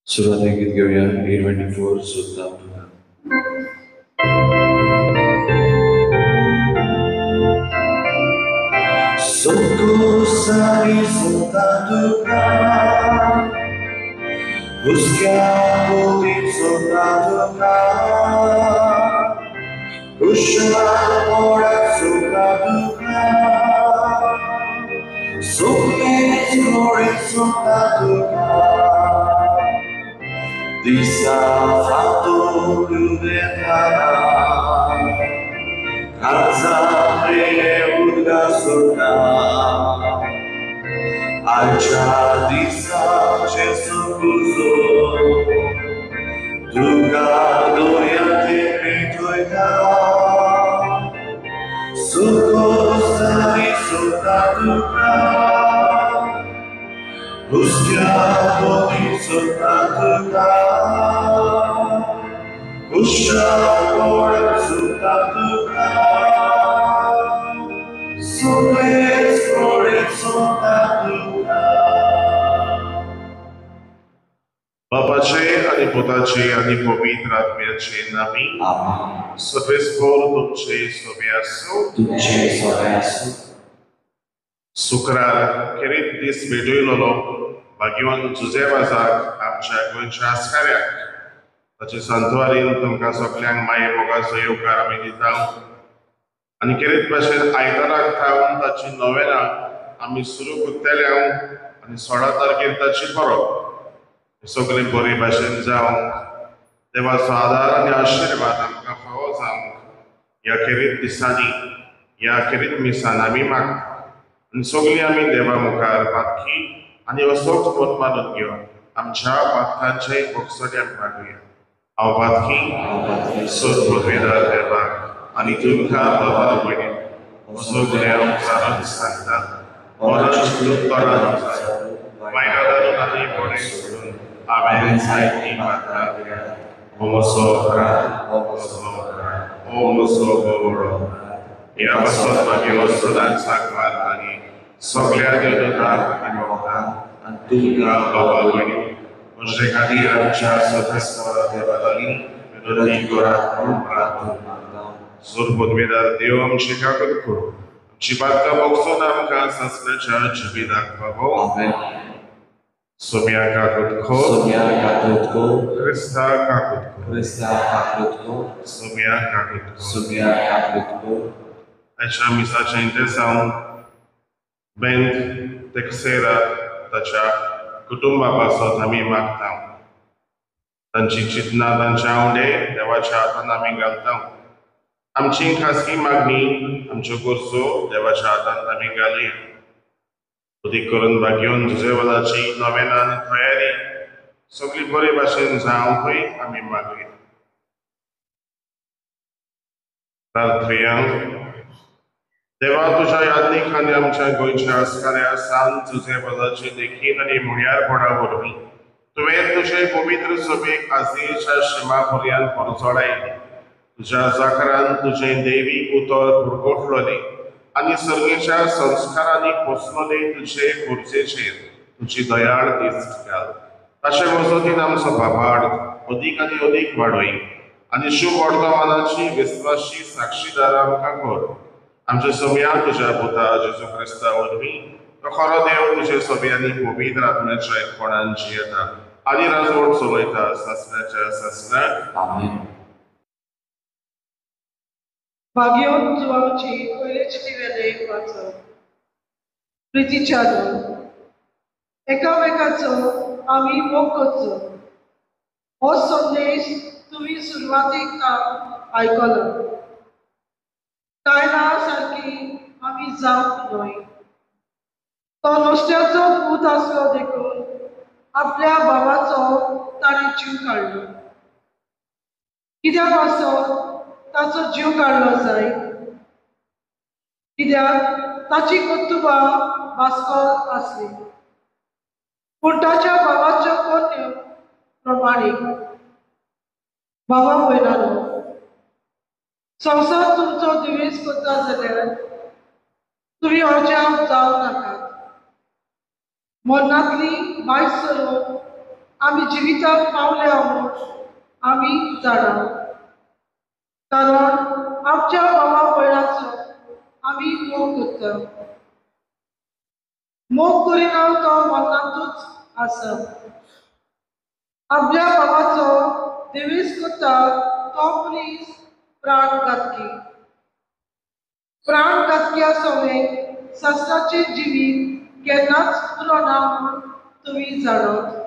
सुरवातेक गीत घेवया 824 सोदता तुका. Soccorsa soltanto buschiamo di soltanto usciamo ora soltanto sopra soltanto di fatto l'uvetà Alzare urga surna, alza di sace soccorso, tu gloria te mitoita, soccorsa di soltanto buschiamo di soltanto usciamo ora soltanto बापाचे आणि पुताचे आणि पवित्र आत्म्याचे नामी सर्वेस्पर तुमचे सोबे आसूं. तुमचे सोबे आसूं. शुक्रार खेरीत दीस भेटयलेलो भाग्यवान जुजे वाजाक आमच्या गोंयच्या आस्काऱ्याक ताचे सांतवारीन तुमकां सगल्यांक माये मोगाचो येवकार आमी दिता. आनी खेरीत भाशेन आयताराक थावन ताची नोवेनां आमी सुरू करतले आनी 16 तारखेर ताची परब. सगळें बरे भाशेन जावंक देवाचो आदार आनी आशिर्वाद आमकां फावो जावंक ह्या खेरीत दिसांनी ह्या खेरीत मिसान आमी मागता. आनी सगळीं आमी देवा मुखार पातकी आनी असोच मन मानून घेवन आमच्या पातकांचे भोगसणे आमी मागुया. हांव पातकी सोदपुरवेदार देवाक आनी तुमकां बाबा भयणी असो गुन्यांव मुखारूच सांगता वायट बरें सोडून हांवें जायतीं पात्रां हो म्हजो अपराध, हो म्हजो गोवळो. ह्या पासत मागीर सदांच सांगवार आनी सगळ्या देवदूतांक आनी भक्तांक आनी तुमकां बाबा भयणी म्हजे खातीर आमच्या सर्वेस्परा देवा लागीं विनंती करात म्हूण प्रार्थना मागता. सुरपदवेदार देव आमची काकूट करूं, आमची पातकां भोगसून आमकां सासणाच्या जिविताक पावो. सोम्या काकूट खो, सोम्या काकूट खो, क्रिस्ता काकूट खो, क्रिस्ता काकूट खो, सोम्या काकूट खो, सोम्या काकूट खो. आयच्या मिसाचें इंतेसांव बेंत तेक्सेरा ताच्या कुटुंबा पासत आमी मागता. तांची चिंतना तांचे आंवडे देवाच्या हातान आमी घालता. आमची खासगी मागणी आमच्यो गरजो देवाच्या हातान आमी घालया. अदीक करून भाग्योन जुजेवादाची नवेनां आनी तयारी सगळी बरे भाशेन जावंकूय आमी मागया. प्रार्थया. देवा तुज्या यादनीक आनी आमच्या गोंयच्या आस्काऱ्या सांत जुजेवादाची देखीन आनी मुळयारपणा वरवीं तुवें तुजे पवित्र सभेक आजयेच्या शिमा पर्यंत परजळायली. तुज्या जागरान तुजें देवी उतर पुरगोटलोलें आनी सर्गेच्या संस्कारांनी पोसलोले तुजे गरजेचेर तुजी दयाळ दिश्ट घाल. ताचे मजतीन आमचो बाबाड अदीक आनी अदीक वाडय आनी शुभ वर्तमानाची विस्वाशी साक्षीदार आमकां कर. आमच्या समया तुज्या पुता जेजू क्रिस्ता वरवीं तो खरो देव तुजे सभे आनी पवित्र आत्म्याच्या एकपणान जियेता आनी राजवट चलयता सासणाच्या सासणाक. आमेन. भाग्योन जुवांची पयले चिटी वेलें वाचप. प्रितीच्या एकामेकाचो आमी मोग करचो हो संदेश तुमी सुरवातीक आयकलो. कायना सारकी आमी जावंक न्हय. तो नुस्त्याचो पूत आसलो देखून आपल्या भावाचो ताणें जीव काडलो. कित्या पासत ताचो जीव काडलो जाय? कित्याक ताची कर्तुबां भास्कर आसली, पूण ताच्या भावाच्यो कोन्यो प्रमाणीक. भावा भयणांनो, संवसार तुमचो दुयेंस करता जाल्यार तुमी अजाप जावं नाकात. मरणांतली भायर सरून आमी जिविताक पावल्या म्हूण आमी जाणा, कारण आमच्या भावा भयणाचो आमी मोग करता. मोग करिना तो मरणांतूच आसा. आपल्या भावाचो देवेस करता तो मनीस प्राणघातकी. प्राणघातक्या सवें सासणाचें जिवीत केन्नाच पुरो ना म्हूण तुमी जाणात.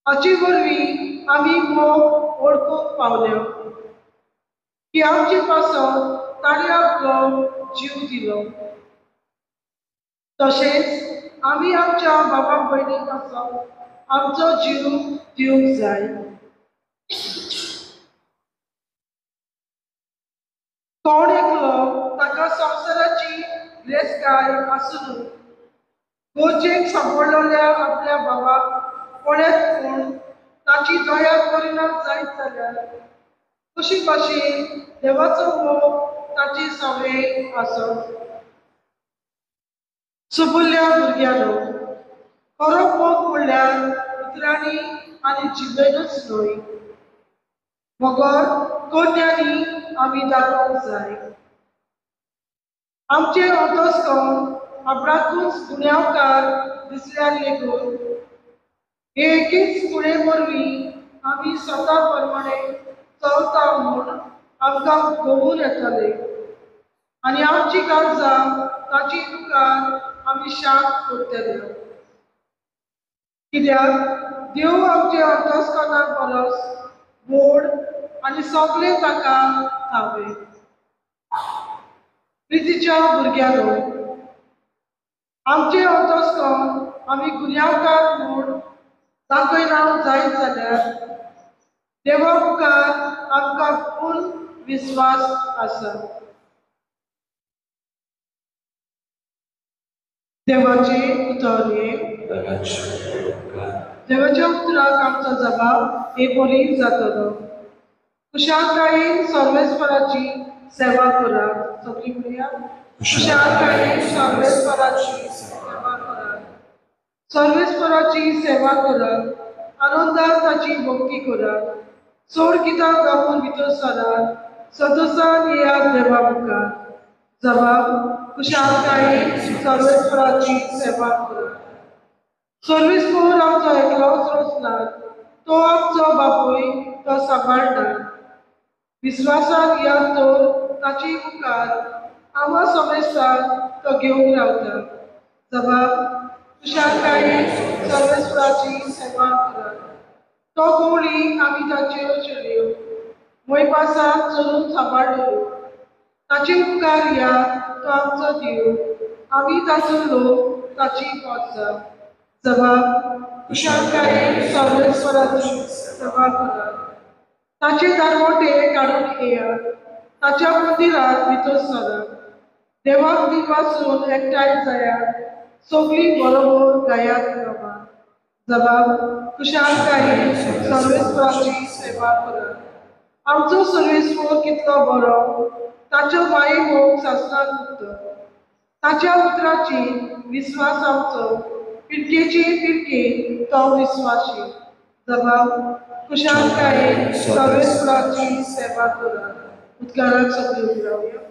हाचे वरवीं आमी मोग वळखूंक पावल्या की आमचे पासत ताणें आपलो जीव दिलो. तशेंच आमी आमच्या बाबा भयणी पासत आमचो जीव दिवंक जाय. कोण एकलो ताका संवसाराची गिरेस्तकाय आसून गरजेक सांपडलेल्या आपल्या भावाक पळयत पूण ताची दया करिना जायत जाल्यार कशी भाशेन देवाचो मोग ताची सवय आसत. सुपुल्ल्या भुरग्यांनो, खरो मोग म्हणल्यार उतरांनी आनी जिबेनूच न्हय, मगर करण्यांनी आमी दाखोवंक जाय. आमचें अंतस्करण आपणाकूच गुन्यांवकार दिसल्यार लेगून हे एकेच खुणे वरवीं आमी स्वता प्रमाणे चलता म्हूण आमकां कळून येतलें आनी आमची काळजां ताची मुखार आमी शांत करतले. कित्याक देव आमच्या अंतस्करणा परस व्हड आनी सगळे ताका थावे. प्रितीच्या भुरग्यांनो, आमचें अंतस्करण आमी गुन्यांवकार म्हूण दाखयना जायत जाल्यार देवा मुखार आमकां पूर्ण विस्वास आसा. देवाचें उतर हें. देवाच्या उतराक आमचो जबाब हे बरी जातलो. कुशालकायेन सर्वेस्पराची सेवा करात. सगळीं म्हणया, कुशालकायेन सर्वेस्पराची सेवा करात. सर्वेस्पराची सेवा करात, आनंदान ताची भक्ती करात. चड गितां गावन भितर सरात, सदोसान येयात देवा मुखार. जबाब कुशालकायेन सर्वेस्पराची सेवा करात. सर्वेस्पर आमचो एकलोच रचना, तो आमचो बापूय, तो सांबाळटा. विस्वासान याद तर ताची मुखार आमा समेस्ताक तो घेवन रावता. जबाब कुशालकायेन सर्वेस्पराची सेवा करात. तो गवळी आमी ताच्यो चलयो मोयपासाक चलून सांबाळ्ळ्यो. ताचे मुखार या, तो आमचो देव, आमी ताचो लोक, ताची पोटजात. जबाब कुशालकायेन सर्वेस्पराची सेवा करात. ताचे दारवटे काडून येयात, ताच्या मंदिरांत भितर सरात. देवाक दिवासून एकठांय जायात, सगळीं बरोबर गायात बाबा. जबाब कुशालकायेन सर्वेस्पराची सेवा करात. आमचो सर्वेस्पर कितलो बरो, ताचो माये मोग सासणाक उरता. ताच्या उतराची विस्वास आमचो पिळगेचे पिळगे तो विस्वाशी. जबाब कुशालकायेन सर्वेस्पराची सेवा करात. उद्गाराक सगळीं उबी रावया.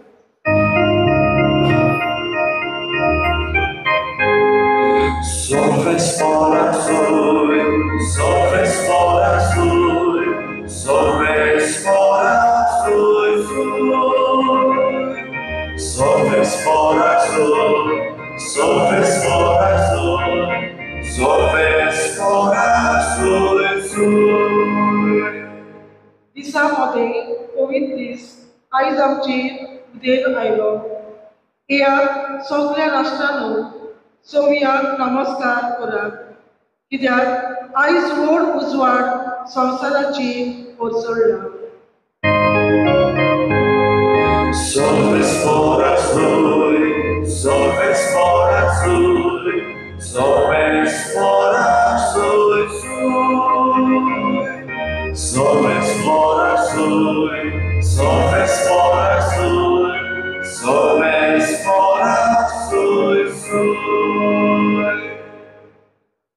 दिसा मदें पवित्र दीस आयज आमचेर उदेल आयलो. येयात सगल्या राष्ट्रांनो, सोमयाक नमस्कार करात, कित्याक आयज व्हड उजवाड संवसाराचेर कोसळ्ळा.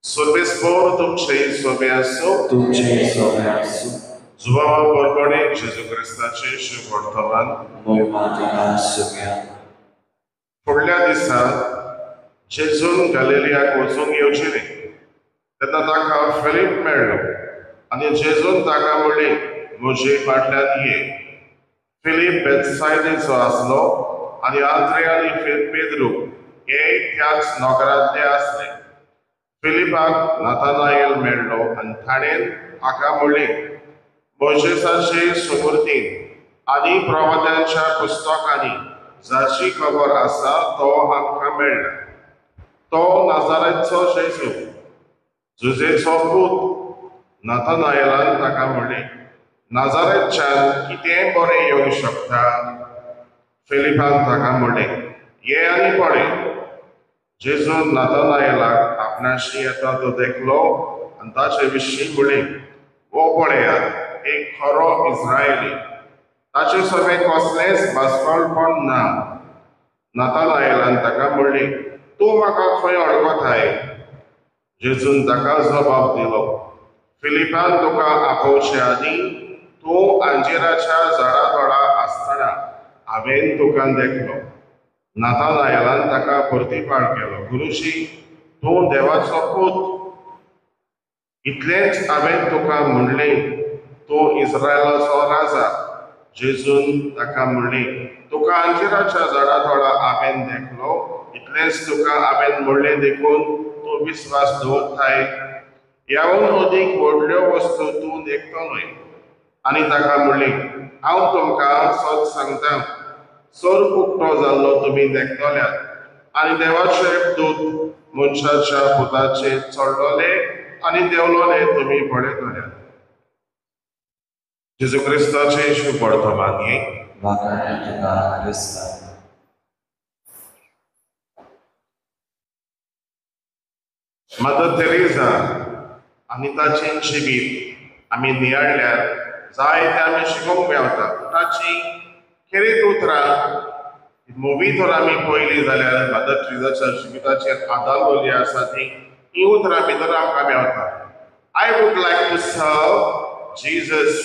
सर्वेस्पर तुमचे सोबे आसूं. तुमचे सोबे आसूं. जुवावा परबणे जेजू क्रिस्ताचे शुभ वर्तमान. मोहिमा तुका सुम्या. फुडल्या दिसा जेजून गलिलियाक वचूंक येवचें तेन्ना ताका फिलीप मेळ्ळो आनी जेजून ताका म्हणलें, म्हजे फाटल्यान ये. फिलीप बेतसायदेचो आसलो आनी आंद्रे आनी पेद्रू हे त्याच नगरांतले आसले. फिलिपाक नाथानाएल मेळ्ळो आनी ताणें ताका म्हणलें, मोयजेसाचे सुमूर्तीन आनी प्रवाद्यांच्या पुस्तकांनी जाची खबर आसा तो आमकां मेळ्ळा. तो नाजारेचो जेजू, जुजेचो पूत. नाथानाएलान ताका म्हणलें, नाजारेतच्यान कितें बरें येवंक शकता? फिलिपान ताका म्हणलें, ये आनी पळय. जेजून नाथानाएलाक आपणाशी येता तो देखलो आनी ताचे विशीं म्हणलें, हो पळयात, एक खरो इस्रायली, ताचे सगळें कसलेंच बास्कलपण ना. नाथानाएलान ताका म्हणलें, तूं म्हाका खंय वळखताय? जेजून ताका जबाब दिलो, फिलिपान तुका आपोवचे आदीं तूं अंजिराच्या झाडा थोडा आसतना हांवें तुका देखलो. नाथानाएलान ताका प्रतिपाळ केलो, गुरुजी, तूं देवाचो पूत. इतलेंच हांवें तुका म्हणलें, तूं इस्रायलाचो राजा. जेजून ताका म्हणलें, तुका अंजिराच्या झाडा थोडा हांवें देखलो, इतलेंच तुका हांवें म्हणलें देखून तूं विस्वास दवरताय. ह्याहून अदीक व्हडल्यो वस्तू तूं देखतलोय. आनी ताका म्हणलें, हांव तुमकां सत सांगता, सोर उक्तो जाल्लो तुमी देखतल्यात आनी देवाचे दूत मनशाच्या पुताचेर चडलोले आनी देंवलोले तुमी पळयतल्यात. जेजू क्रिस्ताचे शुभ वर्तमान. मदर तेरेझा आनी ताचें जिवीत आमी नियाळ्ळ्यार जायते आमी शिकोवंक मेळटा. ताची खेरीत उतरां मुवी तर आमी पळयली जाल्यार मदर तेरेझाच्या जिविताचेर आदारलेली आसा ती ही उतरां भितर आमकां मेळटा. I would like to serve Jesus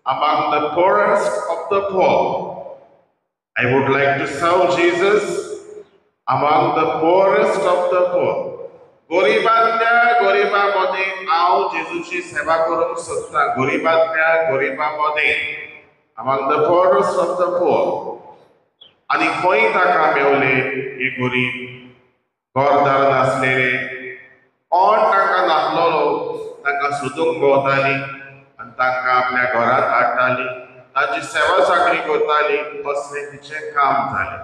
among the poorest of the poor. I would like to serve Jesus among the poorest of the poor. गरिबांतल्या गरिबां मदें हांव जेजूची सेवा करूंक सोदतां. गरिबांतल्या गरिबां मदें, among the poorest of the poor. आनी खंय ताका मेवले हे गरीब, घरदार नासलेले, कोण तांकां नासलेलो, तांकां सोदूंक भोंवताली आनी तांकां आपल्या घरांत हाडटाली, तांची सेवा चाकरी करताली. असलें तिचें काम जालें.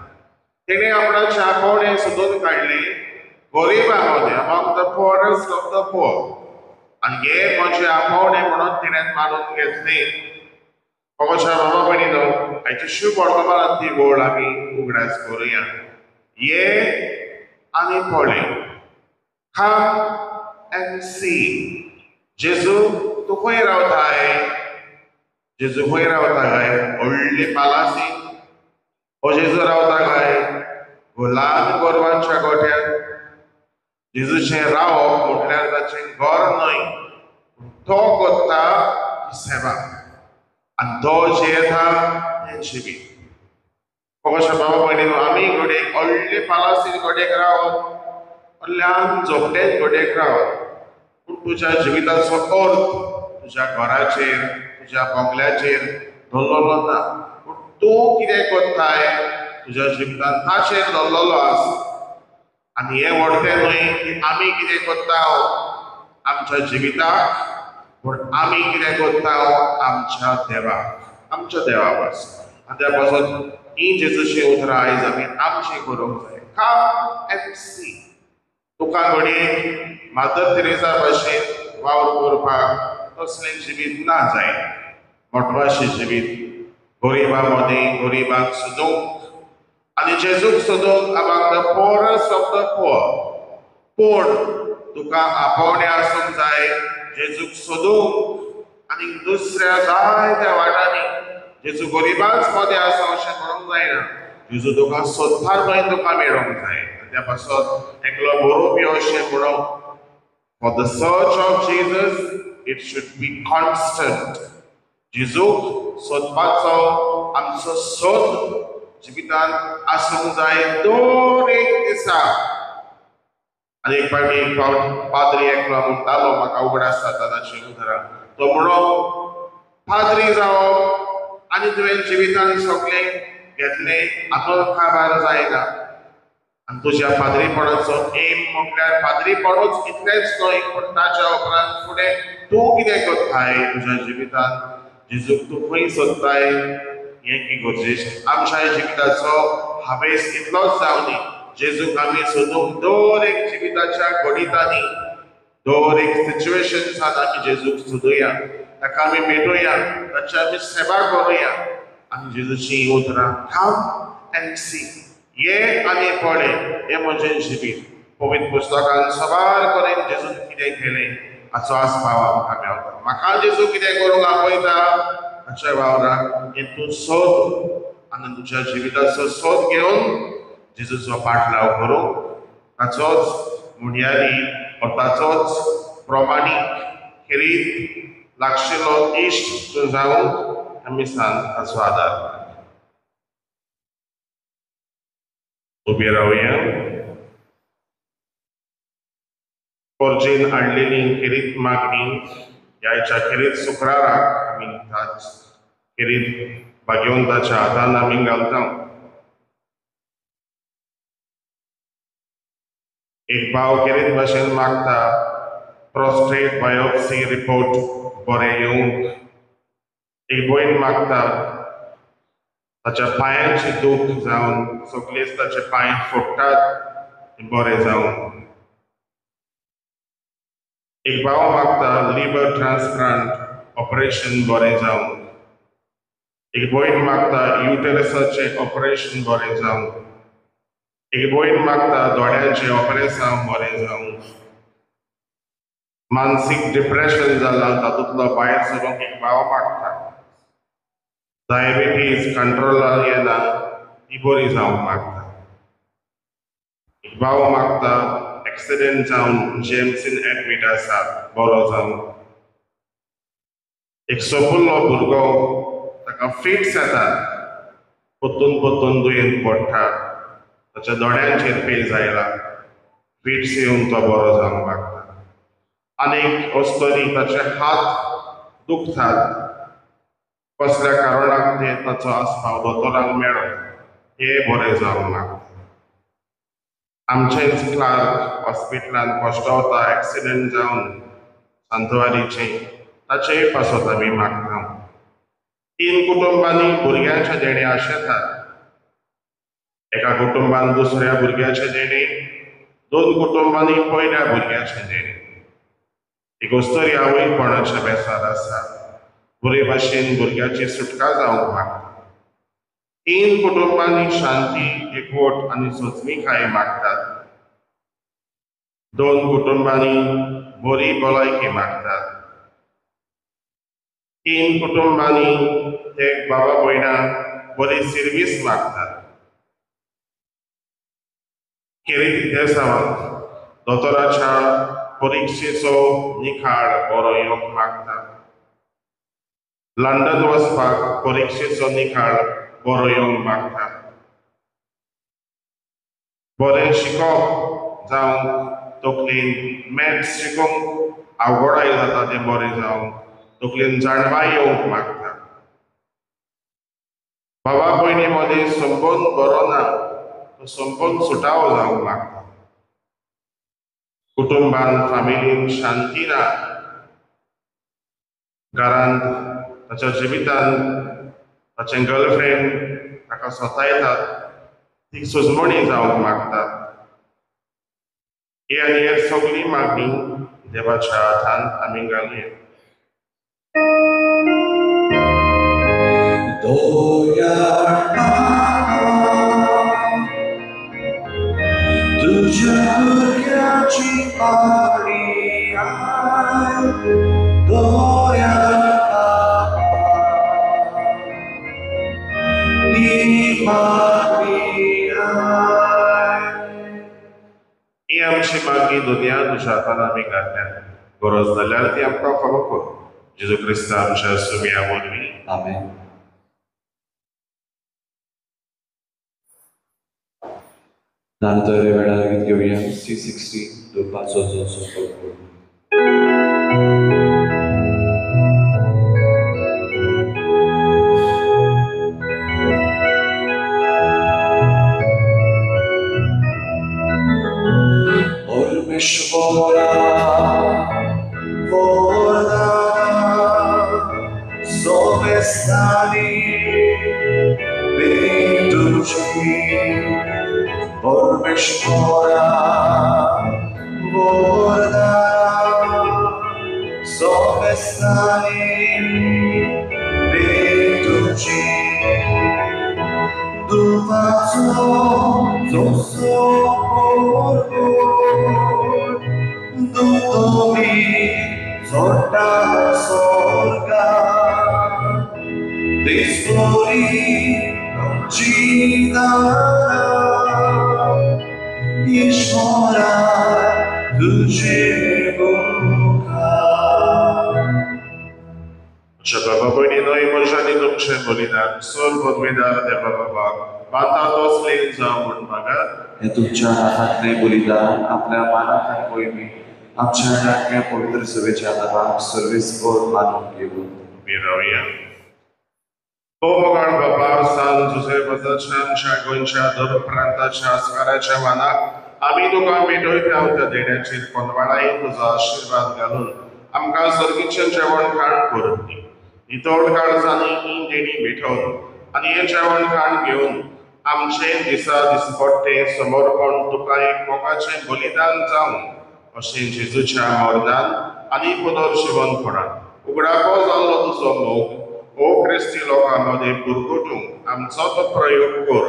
तिणें आपणाचें आपोवणें सोदून काडलें गरिबां मदें, among the poorest of the poor. आनी हें म्हजें आपोवणें म्हणून तिणें मानून घेतलें. बाबा बाबा भयणीनो, आयचे शुभ वर्तमानांत ती गोड आमी उगडास करुया. ये आनी पळय, कम एंड सी. जेजू तूं खंय रावताय? जेजू खंय रावता काय? व्हडले पालासीन हो जेजू रावता काय? गुलाम गोरवांच्या गोठ्यात? जेजूचें रावप म्हटल्यार ताचें घर न्हय, तो करता ती सेवा आनी तो जियेता तें जिवीत. बाबा भयणीनो, आमी घडयेक व्हडले पालासीन घडयेक रावत, ल्हान झोपटेंत घडयेक रावत, पूण तुज्या जिविताचो अर्थ तुज्या घराचेर, तुज्या बंगल्याचेर धरलेलो ना, पूण तूं कितें करताय तुज्या जिवितांत ताचेर धरलेलो आसा. आनी हें व्हडलें न्हय की आमी कितें करता आमच्या जिविताक, पूण आमी कितें करता आमच्या देवाक, आमच्या देवा पासून. आनी त्या पासून ही जेजूची उतरां आयज आमी आमची करूंक जाय. Come and see. तुका घडये मादर तेरेझा भाशेन वावर करपाक तसलें जिवीत ना जाय, मोटवाशें जिवीत, गरिबां मदीं गरिबांक सोदूंक आनी जेजूक सोदूंक among the poorest of the poor. पूण तुका आपोवणें आसूंक जाय जेजूक सोदूंक आनी दुसऱ्या जायत्या वाटांनी. जेजू गरिबांच मदें आसा अशें म्हणूंक जायना, जेजू तुका सोदपाक खंय तुका मेळोंक जाय. त्या पासत एकलो बरोवपी अशें म्हणूंक, For the search of Jesus, it should be constant. जेजूक सोदपाचो आमचो सोद जिवितांत आसूंक जाय दर एक दिसा. आनी एक फावटी एक फावट पाद्री एकलो म्हणटालो, म्हाका उगडास जाता ताची उतरां, तो म्हणो पाद्री जावप आनी तुवें जिवितांत सगळें घेतलें हातूंत काबार जायना. आनी तुज्या पाद्रीपणाचो एम म्हटल्यार पाद्रीपणूच इतलेंच न्हय, पूण ताच्या उपरांत फुडें तूं कितें करताय तुज्या जिवितांत, जेजूक तूं खंय सोदताय हें की गरजेचें. आमच्या जिविताचो हावेस इतलोच जावनी, जेजूक आमी सोदूंक दर एक जिविताच्या गणितांनी, दर एक सिच्युएशन्सान आमी जेजूक सोदुया, ताका आमी भेटोया, ताची आमी सेवा करुया. आनी जेजूची उतरां कम एंड सी, ये आनी पळय हें म्हजें जिवीत. पवित्र पुस्तकान सबार कडेन जेजून कितें केलें हाचो आस्पाव आमकां मेळटा. म्हाका जेजू कितें करूंक आपयता हाच्या वावराक हें तूं सोद आनी तुज्या जिविताचो सोद घेवन जेजूचो पाठलाव करूंक ताचोच मुणयारी वा ताचोच प्रमाणीक खेरीत लागशिल्लो इश्ट तूं जावंक आमी सांग ताचो आदार. उबे रावया. पोरजेन हाडलेली खेरीत मागणी ह्या खेरीत शुक्राराक आमी ताच खेरीत भाग्यवंताच्या हातान आमी घालता. एक भाव खेरीत भाशेन मागता प्रोस्टेट बायोप्सी रिपोर्ट बरें येवंक. एक भयण मागता ताच्या पांयांची दूख जावन सगळेच ताचे पांय फोडटात बरें जावन. एक भाव मागता लिवर ट्रान्सप्लांट ऑपरेशन बरें जावन. एक भयण मागता युटेरसाचें ऑपरेशन बरें जावन. एक भयण मागता दोळ्यांचें ऑपरेशन बरें जावन. मानसीक डिप्रेशन जालां तातूंतलो भायर सरूंक एक भाव मागता. डायबिटीज कंट्रोलार येना ती बरी जावंक मागता. एक भाव मागता एक्सिडेंट जावन जीएमसीन एडमीट आसा बरो जावंक. एक सोपुल्लो भुरगो ताका फिट्स येतात, परतून परतून दुयेंत पडटा, ताच्या दोळ्यांचेर पेज आयला, फिट्स येवन तो बरो जावंक मागता. आनीक अस्तरी ताचे हात दुखतात, कसल्या कारणाक ते ताचो आस्पाव दोतोरांक मेळो हे बरें जावंक मागता. आमचेंच क्लार्क हॉस्पिटलांत कश्टवता एक्सिडंट जावन सांतवारीचे, ताचेय पासत आमी मागता. 3 कुटुंबांनी भुरग्यांचे देणें आशेतात, एका कुटुंबान दुसऱ्या भुरग्याचें देणें, 2 कुटुंबांनी पयल्या भुरग्याचें देणें. एक अस्तरी आवय कोणाच्या बेसार आसा, बरे भाशेन भुरग्याची सुटका जावंक मागता. 3 कुटुंबांनी शांती, एकवट आनी सोजमिकाय मागतात. 2 कुटुंबांनी बरी भलायकी मागतात. 3 कुटुंबांनी ते बाबा भयणां बरी सिर्वीस मागतात. खेरीत इतिहासांत दोतोराच्या परिक्षेचो निकाल बरो येवंक मागता. लंडन वचपाक परिक्षेचो निकाल बरो येवंक मागता. बरें शिकप जावंक तकलेन मॅथ्स शिकोवंक आवगडाय जाता तें बरें जावंक तकलेन जाणवाय येवंक मागता. बाबा भयणी मदीं संबंद बरो ना तो संबंद सुटावो जावंक मागता. कुटुंबान फामिलीन शांती ना, घरांत ताच्या जिवितांत ताचें गर्लफ्रेंड ताका सतायतात, ती सुजमणी जावंक मागतात. ही आनी हेर सगळी मागणी देवाच्या हातांत आमी घालुया. तुझ्या भुरग्याची मागणी आय, दयाळ आमची मागणी दुनिया तुज्या हातान आमी घातल्या. गरज जाल्यार ती आमकां फावो कर. जेजू क्रिस्ता आमच्या सुम्या वरवीं. आमेन. नानतरे वेळार गीत घेवया 360 दुपाचो जो सोपो. Vola, vola, dove stani, veduci, Ormeshvora, vola, dove stani, veduci, Dupazzo, zosso, Dudomi, zorda, sorga, Tesori, non ci darà, Ishvara, तुझे boca. आमच्या बाबा भयणीनो मनशांनी तुमचें बलिदान सोर पदवीदार देवा बाबाक माता तोसलेन जावं म्हूण मागात. हे तुमच्या हातांतलें बलिदान आपल्या मानाक आनी मोहिमी आमच्या नाटक्या पवित्र सभेच्या आदाराक सर्वेस्पर मानून घेवन उबी रावया. भोवमोगाळ बाबा सान जुझे वजाच्या आमच्या गोंयच्या दर प्रांताच्या आस्काराच्या मानाक आमी तुका भेटयता त्या देण्याचेर कोनवाडाय तुजो आशिर्वाद घालून आमकां सर्गीचें जेवण खाण करून दी. नितळ काळजांनी ही देणी भेटोवन आनी हें जेवण खाण घेवन आमचें दिसा दिसपट्टें समर्पण तुका एक मोगाचें बलिदान जावन अशें जेजूच्या मरणान आनी पुनर्जिवनपणान उगडापो जाल्लो तुजो मोग ओ क्रिस्ती लोकां मदें पुरगुटूंक आमचो तो प्रयोग कर.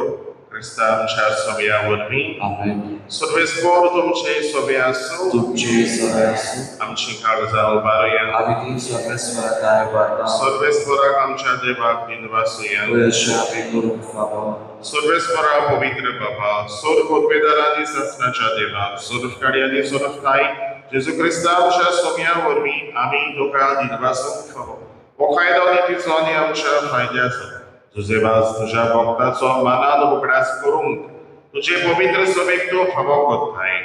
क्रिस्ता आमच्या सभ्या वरवीं. आमेन. सर्वेस्पर तुमचे सभे आसूं. तुमचे सभे आसूं. आमची काळजां उबारुया. आमी ती सर्वेस्पराक आयबारता. सर्वेस्पराक आमच्या देवाक दिनवासुया. अशें आमी करूंक फावो. सर्वेस्परा पवित्र बाबा सोर पदवेदारांनी सासणाच्या देवा सोरफकाडी आनी सोरफताय जेजू क्रिस्ता आमच्या सोम्या वरवीं आमी तुका दिनवासूंक फावो. हो कायदो नितीचो आनी आमच्या फायद्याचो. तुजे वास तुज्या भक्ताचो मानान उगडास करूंक तुजे पवित्र सभेक तूं फावो करताय.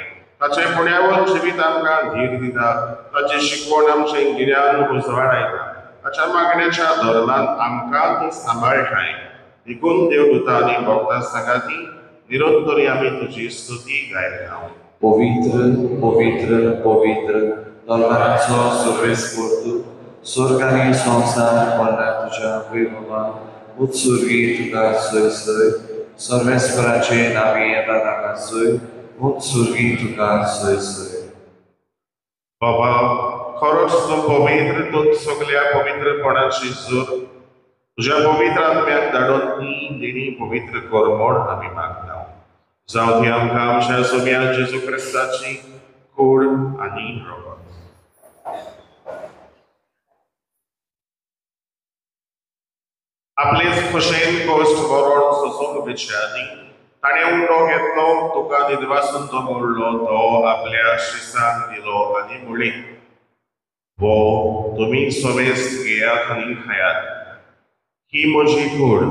ताचें पुण्यावन जिवीत आमकां धीर दिता. ताची शिकवण आमचें गिन्यान उजवाडायता. ताच्या मागण्याच्या धर्मान आमकां तूं सांबाळटाय. देखून देवदूता आनी भक्ता सांगाती निरंतरी आमी तुजी स्तुती गायता. पवित्र पवित्र पवित्र दरबाराचो सर्वेस्पर तूं स्वर्ग आनी संवसार भरला तुज्या वैभवान. उत्सर्गी तुका सय सय सर्वेस्पराचे नांवी येता ताका सय उत्सर्गी तुका सय सय. बाबा खरोच तूं पवित्र, तूं सगल्या पवित्रपणाची जोर. तुज्या पवित्र आत्म्याक धाडून ही देणी पवित्र कर म्हूण आमी मागता. जावं ती आमकां आमच्या सोम्या जेजू क्रिस्ताची कूड आनी रगत. आपलेच खोशेन कश्ट मरण सोसूंक बेच्या आदीं ताणें उंडो घेतलो, तुका निदवासून तो मोडलो, तो आपल्या शिसांक दिलो आनी म्हणलें, वो तुमी समेस्त घेयात आनी खायात. ही म्हजी कूड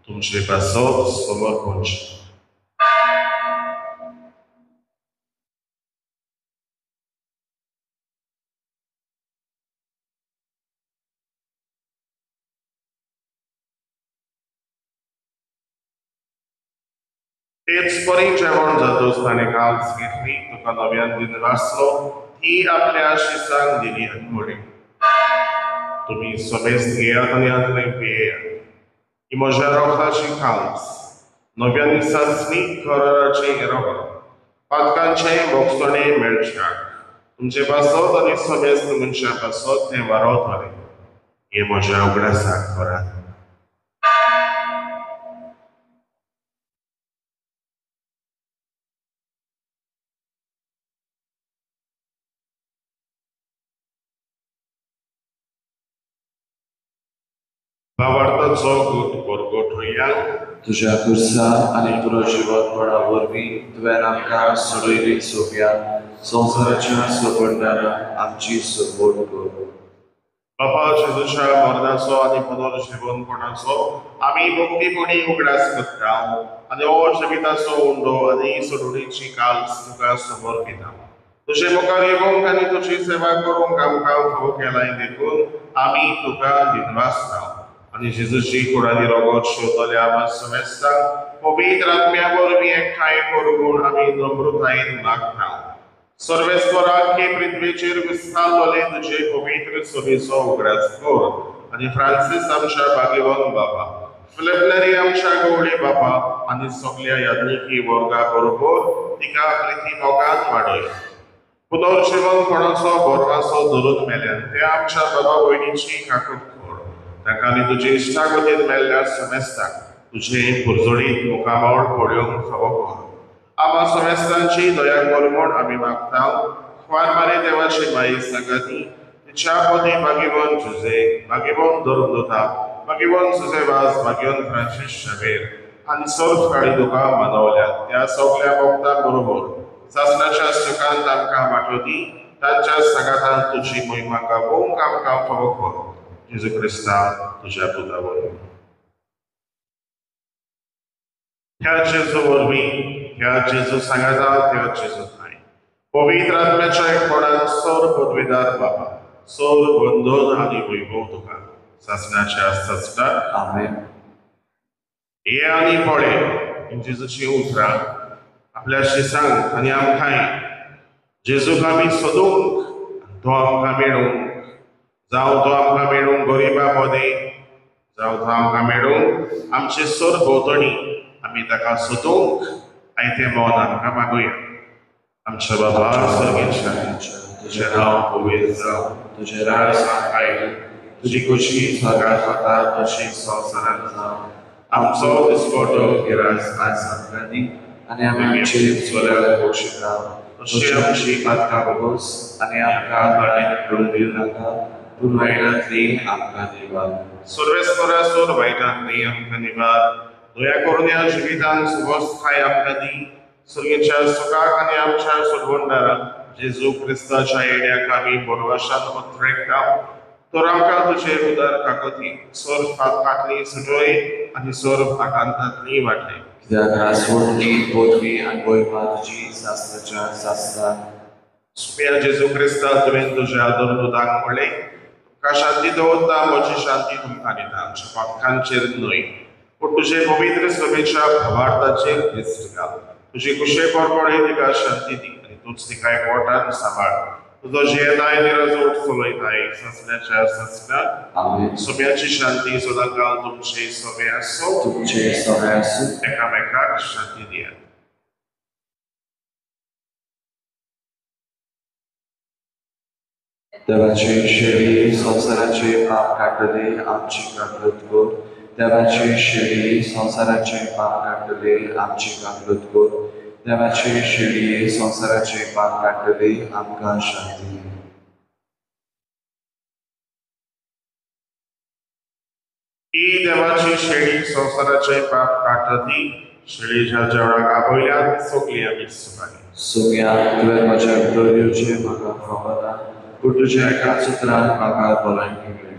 तुमचे पासत समर्पणची. तेच परी जेवण जातूच ताणें काल्स घेतली, तुका नव्यान दिनवासलो, ती आपल्या शिसांक दिली आनी म्हणलें, तुमी समेस्त घेयात आनी हातलें पियेयात. ही म्हज्या रगताची काल्स, नव्यान सासणी कराराचें रगत, पातकांचें भोगसणें मेळच्याक तुमचे पासत आनी समेस्त मनशां पासत तें वारवतलें. हें म्हज्या उगडासाक करात. भावार्थाचो गूट परगटोवया. तुज्या खुर्सा आनी पुनर्जिवंतपणा वरवीं तुवें आमकां सोडयली सोंपया संवसाराच्या सोपणदारा आमची सपोर्ट कर. बापा जेजूच्या मरणाचो आनी पुनर्जिवंतपणाचो आमी भक्तीपणी उगडास करता आनी हो जिविताचो उंडो आनी सोडवणीची काल्स तुका समर्पिता. तुजे मुखार येवंक आनी तुजी सेवा करूंक आमकां फावो केलाय देखून आमी तुका दिनवासता. आनी जेजूची कुडानी रोगत शेवतल्या आमा समेस्तांक पवित्र आत्म्या वरवीं एकठांय करून आमी नम्रतायेन मागता. सर्वेस्पराक हे पृथ्वीचेर विस्तारलेले तुजे पवित्र सभेचो उगडास कर आनी फ्रांसीस आमच्या भाग्यवंत बाबा, फिलिप नेरी आमच्या गवळी बाबा आनी सगल्या याज्ञिकी वर्गा बरोबर तिका प्रिती मोगान वाडय. पुनर्जिवंतपणाचो भरवासो धरून मेल्यान त्या आमच्या बाबा भयणीची काकूट कर. तांकां आनी तुजे इश्टागतीन मेल्ल्या समेस्ताक तुजें पुरजोडीत मुखामळ पळोवंक फावो कर. आमा समेस्तांची दया कर म्हूण आमी मागता. खुवार मारी देवाची माई सांगाती तिच्या पदी भाग्यवंत जुजे, भाग्यवंत धर्मदूता, भाग्यवंत जुजेवाज, भाग्यवंत फ्रांसीस शावेर आनी सर्व काळी तुका मानवल्यात त्या सगल्या भक्तां बरोबर सासणाच्या सुखांत आमकां वांटो दी. तांच्या सांगातान तुजी महिमा गावोवंक आमकां फावो कर. जेजू क्रिस्ता तुज्या पुता वरवीं. ह्या जेजू वरवीं, ह्या जेजू सांगाता, त्या जेजू ठांय पवित्र आत्म्याच्या एकपणान सर पदवीदार बाबा, सर बंधन आनी वैभव तुका सासणाच्या सासणाक. आमेन. हे आनी पळे जेजूची उतरां आपल्या शिसांक आनी आमकांय जेजूक आमी सोदूंक, तो आमकां मेळूंक, जावं तो आमकां मेळूंक गरिबा मदें, जावं तो आमकां मेळूंक आमचे सर भोंवतणी आमी ताका सोदूंक आयतें मन आमकां मागुया. आमच्या बाबा सर्गेच्या, तुजें नांव पवित्र जावं, तुजें राज आयलें, तुजी खोशी स्वर्गात जाता तशी संवसारांत जावं. आमचो दिसपटो गिरास आज आमकां दी आनी आमी आमचे चोल्यार पोशिता तशी आमची पातकां बोगोस आनी आमकां बाळान पडून दिवं नाका, पूण वायटांतली आमकां निवार. सर्वेस्परा सोर वायटांतली आमकां निवार. दया करून ह्या जिवितांत सुवस्थाय आमकां दी. सर्गेच्या सुखाक आनी आमच्या सोडवणदाराक जेजू क्रिस्ताच्या येण्याक आमी भरवशान उत्रेकता. तर आमकां तुजे उदार काकती सोर पातकांतली सुटय आनी सोर आकांतांतली वाटय. कित्याक रासवटली पदवी आनी वैभव तुजी सासणाच्या सासणाक. सुप्या जेजू क्रिस्ता, तुवें तुज्या धर्मदूतांक म्हणलें, तुमकां शांती दवरता, म्हजी शांती तुमकां दिता. आमच्या पातकांचेर न्हय पूण तुजे पवित्र सभेच्या भावार्थाचेर दिश्ट घाल. तुजी कुशे परपळे तिका शांती दी आनी तूंच तिका एकवटान सांबाळ. तुजो जियेताय निरजोट चलयताय सासणाच्या सासणाक. आमेन. सोम्याची शांती सदांकाल तुमचे सवे आसूं. तुमचे सवे आसूं. एकामेकाक शांती दियात. देवाची शेळी संवसाराचे पाप काडटले आमची काकळत कर. देवाची शेळी संवसाराचे पाप काडटले आमची काकळत कर. देवाची शेळी संवसाराचे पाप काडटले आमकां शांती दी. ही देवाची शेळी संवसाराचे पाप काडटा ती शेळीच्या जेवणाक आपयल्यात सगळी आमी सुखाली. सोम्या, तुवें म्हज्या भितर येवचें म्हाका फावना, पूण तुज्या एकाच उतरान म्हाका भलायकी मेळटली.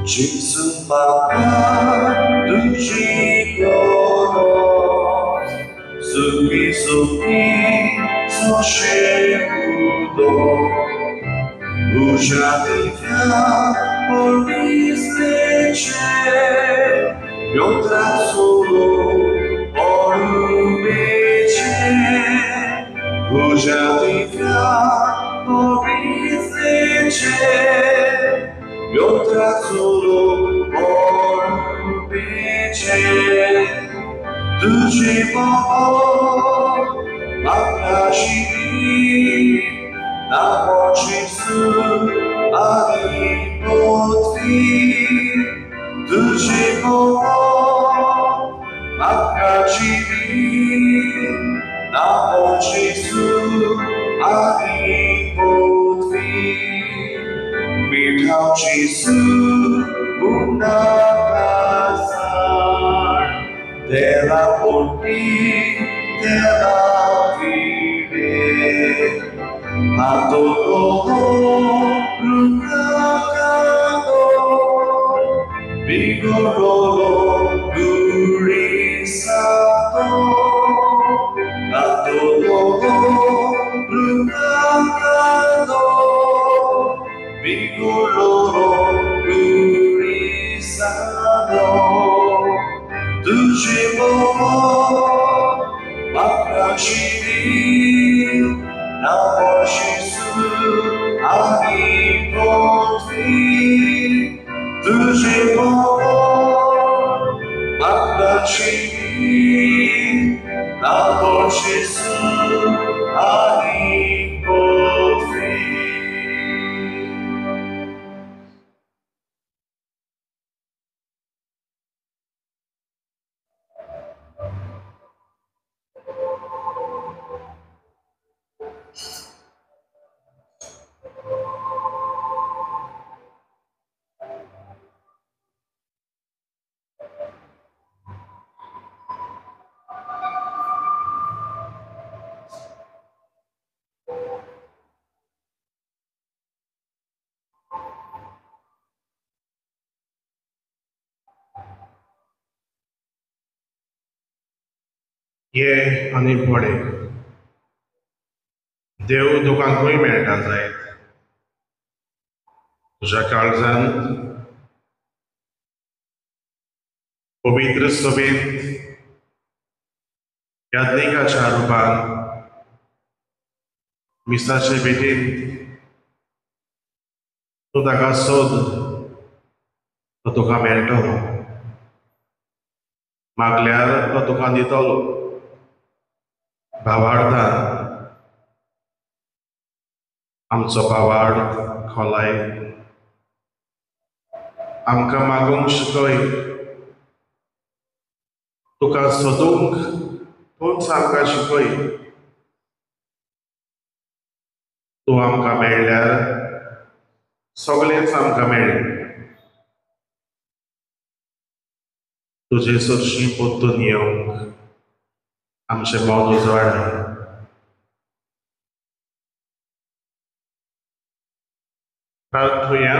Gesù papà, तुझी गरज, सुखी सुखी सोशे उदो, तुज्या दिव्या पोर्विसलेचे io solo orubece, तुज्या दिव्या पोर्विसलेचे io solo orubece, तुझे मोह म्हाका na Gesù ani potvi, तुझे मोह म्हाका na Gesù ani potvi, मिठाव Gesù una casar della porti della fide. Adoro rucacado, vigorolo gurisato. Adoro rucacado, vigorolo gurisato. तुझे मोह म्हाका na Gesù ani potvi, तुझे मोह म्हाका na Gesù ani potvi. ये आनी पडे देव तुका खंय मेळटा जायत, तुज्या काळजांत पवित्र सभेंत याज्ञिकाच्या रुपान मिसाचे भेटींत तूं ताका सोद, तो तुका मेळटलो, मागल्यार तो तुका दितलो. भावार्थान आमचो भावार्थ खोलाय आमकां मागूंक शिकय, तुका सोदूंक तूंच आमकां शिकय. तूं आमकां मेळ्ळ्यार सगळेंच आमकां मेळ्ळें. तुजे सरशीं परतून येवंक आमचें मन उजवाडाय. प्रार्थुया.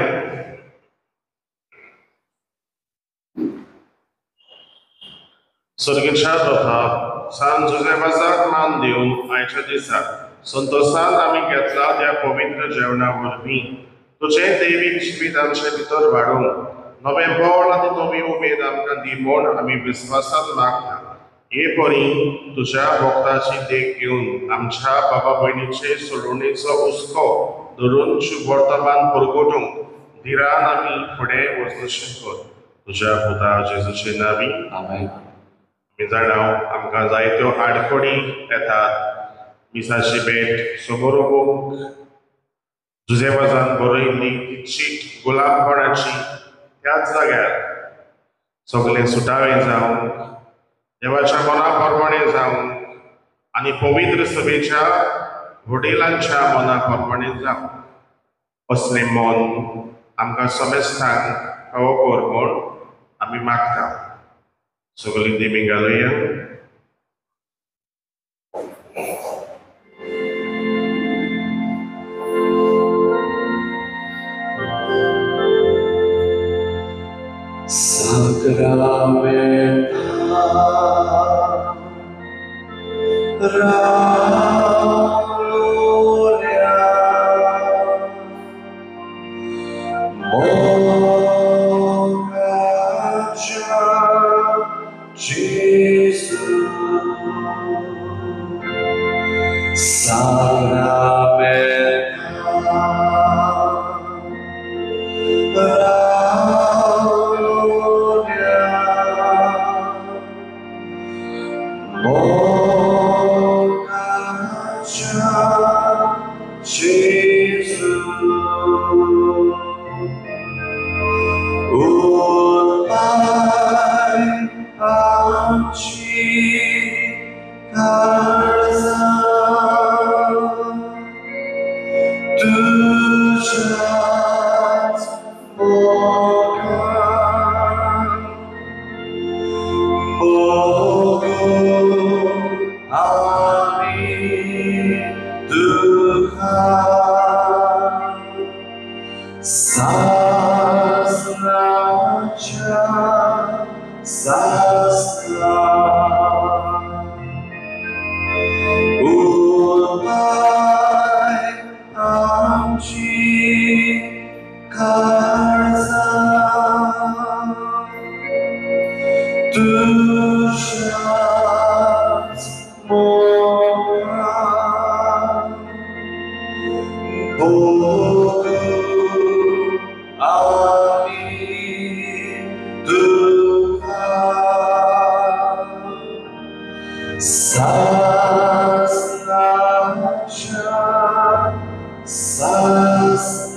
सर्गेच्या तथा सान जुझेफाजाक मान दिवन आयच्या दिसा संतोसान आमी घेतला त्या पवित्र जेवणा वरवीं तुजें दैवीक जिवीत आमचे भितर वाडोवंक नवें बळ आनी नवी उमेद आमकां दी म्हूण आमी विस्वासान मागता. हे परी तुज्या भक्ताची देख घेवन आमच्या बाबा भयणीचे सोडवणेचो हुस्को धरून शुभवर्तमान परगटूंक धिरान आमी फुडें वचूंक कर. तुज्या पुता जेजूचे नांवी आमेन. आमी जाणा आमकां जायत्यो आडखळी येतात. मिसाची भेट समोर उबोवंक जुझेवाजान बरयल्ली ती चीट गुलामपणाची त्याच जाग्यार सगळें सुटावें जावंक, देवाच्या मना प्रमाणें जावंक आनी पवित्र सभेच्या वडिलांच्या मना प्रमाणें जावंक असलें मन आमकां समेस्तांक फावो कर म्हूण आमी मागता. सगळीं देमी घालुया. Sacramenta gloria, Mogacia Gesù, sacramenta Raunia, Mogacia Gesù, Urbai आमची काळजां तुझ्याच मोगान मोगू आमी तुका सासनाच्या सासना उरपाय आमची काळजां तुझ्याच मोगान मोगू आमी तुका सासनाच्या सासना.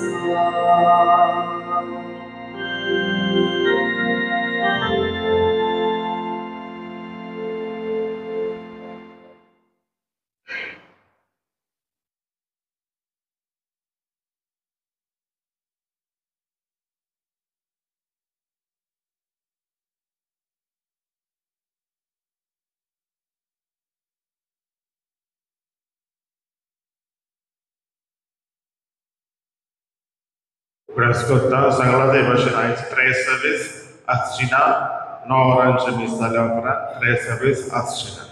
उगडास सांगला ते भाशेन आयज प्रेयर सर्वीस आसची ना. 9 वरांचे मीस जाल्या उपरांत प्रेयर सर्वीस आसची ना.